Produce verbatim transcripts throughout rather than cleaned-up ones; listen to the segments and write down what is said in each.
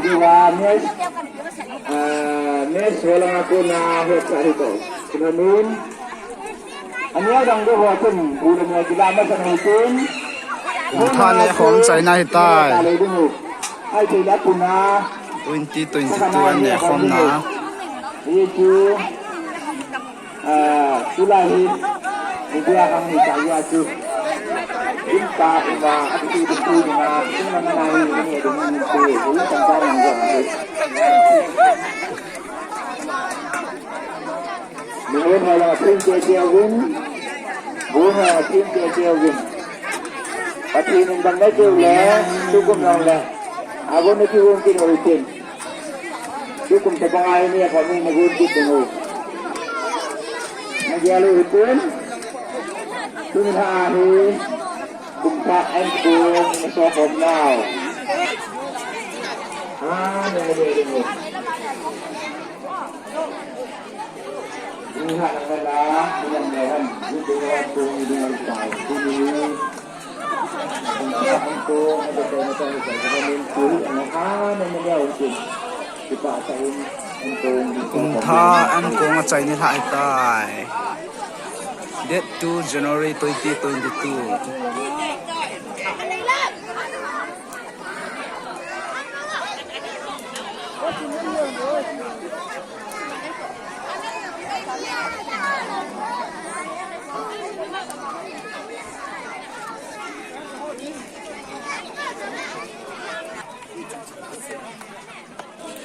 Wa mes, ah, mes ho langa kona hetsah hito. Kinamin. Ania dang do ho chun, bu le me kila masan ho chun. Bung tha nekhom chaina hitai. Ai thei la puna. Twenty twenty-two a nekhomna. Ye chu. Ah, tulai hi, India khang ni sa ya chu. Inta uma, ati tu tu ni ma, tu na na ni ni ni tu ni tu, tu ni tan tan ni ya. Ni ni na la tin ke ke win. Bu na tin ke ke win. Pathen in dang na ke le, tu kum nong le. Abu ni ki win ki no tin. Tukum tabang a ini a kami na gun kit ding u. Nagyalo ipun. Tumin ha ahi. Kumpa and kung na so kom now. Ah, na, na, na, na. Ini ha na na, ini na han. Ini na kung ini na pa. Ini. Kum tha an kong a chai ni lhai tai. Date two January twenty twenty-two.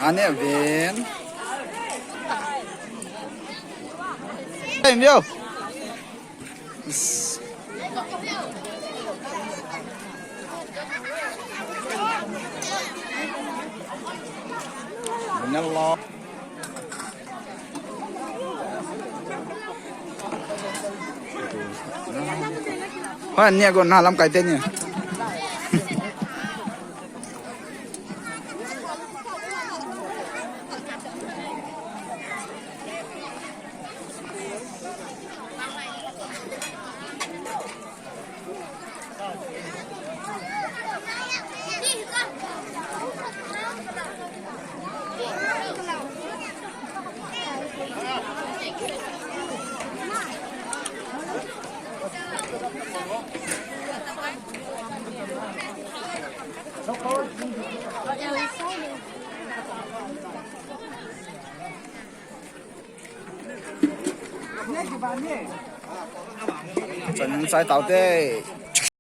Ane ven. Hey, yo. Hoi, nia go na lam kai te ni. Chan sai tau te.